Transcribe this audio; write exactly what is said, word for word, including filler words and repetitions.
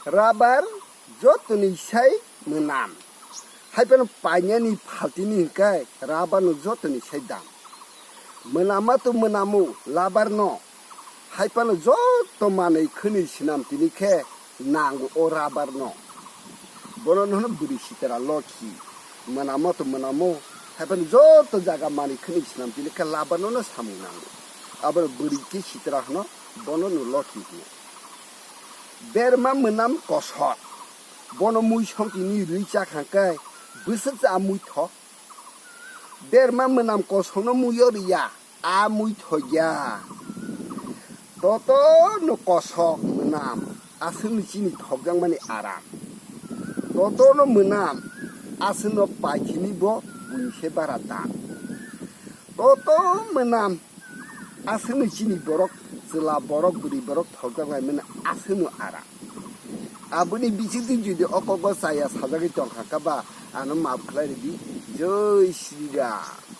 Rabar jotoni sai mwnam. Hai phano painani phaltini hwnkhe rabar no jotoni sai dam. Mwnama to mwnamo labar no. Hai phano joto manwi khwnwi swnam tini khe nango o rabar no. Bono no hwno bwrwi sitra lokhi. Mwnamo to mwnamo. Hai phano joto jaga manwi khwnwi swnam tini khe labar no no samung nango. Abo bwrwi khe sitra hwno, bono no lokhi hwno. Berma mwnam kosok. Bono mui song tini rwi chak hangkhe bwswk cha mui tho. Berma mwnam kosokno muiyo riya, a mui thokya. Totorno kosok mwnam, aswkno chini thokjakmani aram. Totorno mwnam, aswkno paithini bo buini se bara dan. Toto mwnam, aswkno chini borok, chwla borok, bwrwi borok thokjak lai mano, aswkno aram. Aboni bisingtwi jodi o kok o chaya sajagwi tongkha khe ba, ano maaf khlai rwdi. Jai Shri Ram.